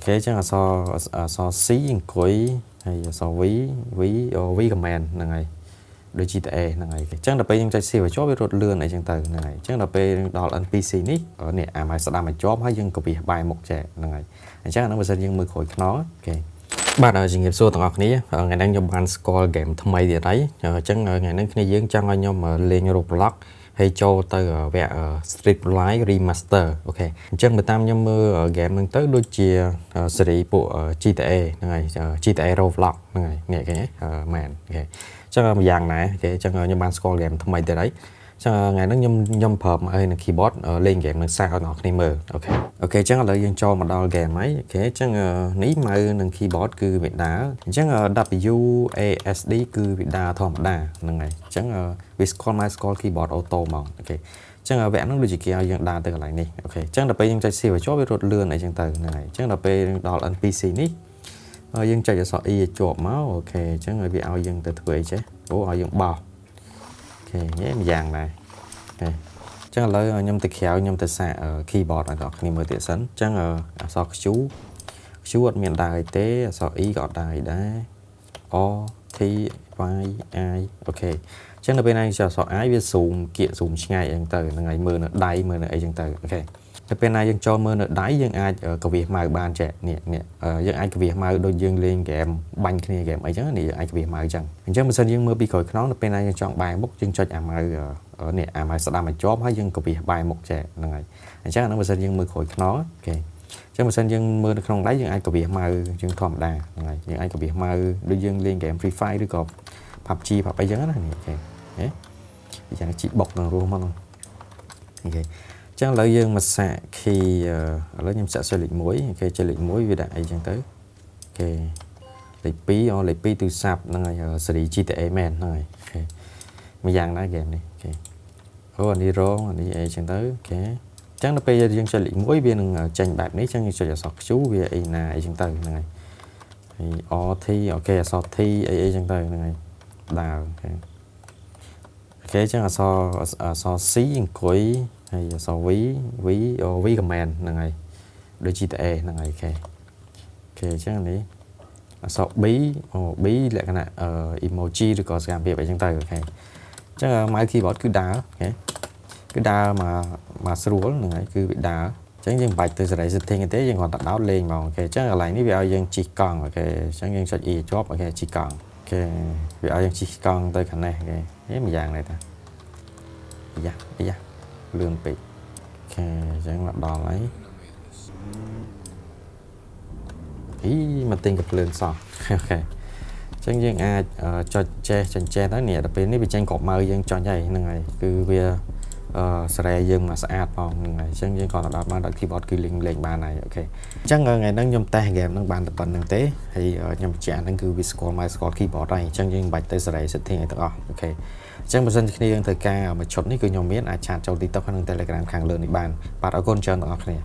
OK អញ្ចឹងអក្សរ C អង្គុយហើយអក្សរ V V V command ហ្នឹងហើយដូច GTA ហ្នឹងហើយអញ្ចឹងដល់ពេលយើងចុច C ឲ្យជាប់វារត់លឿនអីចឹងទៅហ្នឹងហើយអញ្ចឹងដល់ពេលដល់ NPC នេះនេះអាមកស្ដាំឲ្យជាប់ហើយយើងក៏វាបែរមុខចែហ្នឹងហើយអញ្ចឹងអាហ្នឹងបើសិនយើងមើលក្រោយខ្នង OK បាទជំរាបសួរទាំងអស់គ្នាថ្ងៃនេះខ្ញុំបានស្គាល់ហ្គេមថ្មីទៀតហើយអញ្ចឹងថ្ងៃនេះគ្នាយើងចង់ឲ្យខ្ញុំលេង Roblox ហើយចូលទៅវគ្គ Street Life Remaster OK អញ្ចឹងបើតាមខ្ញុំមើលហ្គេមហ្នឹងទៅដូចជាស៊េរីពួក GTA ហ្នឹងហើយ GTA Roblox ហ្នឹងហើយនេះគេមែន OK អញ្ចឹងម្យ៉ាងដែរ OK អញ្ចឹងខ្ញុំបានស្គាល់ហ្គេមថ្មីទៀតហើយចឹងថ្ងៃហ្នឹងខ្ញុំខ្ញុំប្រើមកឲ្យនៅ keyboard លេងហ្គេមនឹងសាកឲ្យអ្នកគ្នាមើល OK OK អញ្ចឹងឥឡូវយើងចូលមកដល់ហ្គេមហើយ OK អញ្ចឹងនេះ mouse និង keyboard គឺវាដើរអញ្ចឹង W A S D គឺវាដើរធម្មតាហ្នឹងហើយអញ្ចឹងវាស្គាល់ mouse ស្គាល់ keyboard auto ហ្មង OK អញ្ចឹងវគ្គហ្នឹងដូចជាគេឲ្យយើងដើរទៅកន្លែងនេះ OK អញ្ចឹងដល់ពេលយើងចុច C ឲ្យជាប់វារត់លឿនអីចឹងទៅហ្នឹងហើយអញ្ចឹងដល់ពេលដល់ NPC នេះយើងចុចអក្សរ E ឲ្យជាប់មក OK អញ្ចឹងឲ្យវាឲ្យយើងទៅធ្វើអីចេះអូឲ្យយើងបោះ OK ញ៉ែម្យ៉ាងដែរ OK អញ្ចឹងឥឡូវខ្ញុំទៅក្រៅខ្ញុំទៅសាក keyboard ឲ្យបងប្អូនមើលទៀតសិនអញ្ចឹងអក្សរ Q Q អត់មានដើរទេអក្សរ E ក៏អត់ដើរដែរ O T Y I OK អញ្ចឹងដល់ពេលណាចុចអក្សរ I វា zoom គៀក zoom ឆ្ងាយអញ្ចឹងទៅហ្នឹងហើយមើលនៅដៃមើលនៅអីចឹងទៅ OK ទៅពេលណាយើងចូលមើលនៅដៃយើងអាចកវាស mouse បានចេះនេះនេះយើងអាចកវាស mouse ដូចយើងលេងហ្គេមបាញ់គ្នាហ្គេមអីចឹងនេះយើងអាចកវាស mouse ចឹងអញ្ចឹងបើសិនយើងមើលពីក្រោយខ្នងទៅពេលណាយើងចង់បែរមុខយើងចុចអា mouse នេះអា mouse ស្ដាំឲ្យជាប់ហើយយើងកវាសបែរមុខចេះហ្នឹងហើយអញ្ចឹងអាហ្នឹងបើសិនយើងមើលក្រោយខ្នង OK អញ្ចឹងបើសិនយើងមើលនៅក្នុងដៃយើងអាចកវាស mouse យើងធម្មតាហ្នឹងហើយយើងអាចកវាស mouse ដូចយើងលេងហ្គេម Free Fire ឬក៏ PUBG PUBG អីចឹងណានេះ OK ហេយ៉ាងជីបុកនឹងរស់មកហ្នឹង OK អញ្ចឹងឥឡូវយើងមកសាក key ឥឡូវខ្ញុំសាកចុចលេខ1 OK ចុចលេខ1វាដាក់អីចឹងទៅ OK លេខ2អូលេខ2ទូរស័ព្ទហ្នឹងហើយស៊េរី GTA មែនហ្នឹងហើយ OK មួយយ៉ាងដែរហ្គេមនេះ OK អូអានេះរងអានេះអីចឹងទៅ OK អញ្ចឹងដល់ពេលយើងចុចលេខ1វានឹងចេញបែបនេះអញ្ចឹងយើងចុចអក្សរ Q វាអីណាអីចឹងទៅហ្នឹងហើយហើយ R T OK អក្សរ T អីអីចឹងទៅហ្នឹងហើយដើរ OK OK អញ្ចឹងអក្សរ C អង្គុយហើយអក្សរ V V V command ហ្នឹងហើយដូច GTA ហ្នឹងហើយ OK OK អញ្ចឹងនេះអក្សរ B អូ B លក្ខណៈ emoji ឬក៏សកម្មភាពអីចឹងទៅ OK អញ្ចឹង mouse keyboard គឺដើរ OK គឺដើរមកមកស្រួលហ្នឹងហើយគឺវាដើរអញ្ចឹងយើងមិនបាច់ទៅសេរី setting ទេយើងគ្រាន់តែដោតលេងហ្មង OK អញ្ចឹងកន្លែងនេះវាឲ្យយើងជិះកង់ OK អញ្ចឹងយើងចុច E ជាប់ OK ជិះកង់ OK វាឲ្យយើងជិះកង់ទៅខាងនេះ OK ហេម្យ៉ាងដែរតាអាយ៉ាអាយ៉ាលឿនពេក OK អញ្ចឹងមកដល់ហើយអីមកទិញកាភ្លើងសោះ OK អញ្ចឹងយើងអាចចុចចេះចុចចេះទៅនេះដល់ពេលនេះវាចេញក្រប mouse យើងចុចហើយហ្នឹងហើយគឺវាអឺស្រែយើងមកស្អាតផងហ្នឹងហើយអញ្ចឹងយើងគ្រាន់តែដល់បានដល់ keyboard គឺលេងលេងបានហើយ OK អញ្ចឹងថ្ងៃហ្នឹងខ្ញុំតេស្ត game ហ្នឹងបានតែប៉ុណ្្នឹងទេហើយខ្ញុំបញ្ជាក់ហ្នឹងគឺវាស្គាល់ mouse ស្គាល់ keyboard ហើយអញ្ចឹងយើងមិនបាច់ទៅសេរី setting អីទាំងអស់ OK អញ្ចឹងបើសិនជាគ្នាយើងត្រូវការមួយឈុតនេះគឺខ្ញុំមានអាច chat ចូល TikTok និង Telegram ខាងលើនេះបានបាទអរគុណច្រើនទាំងអស់គ្នា។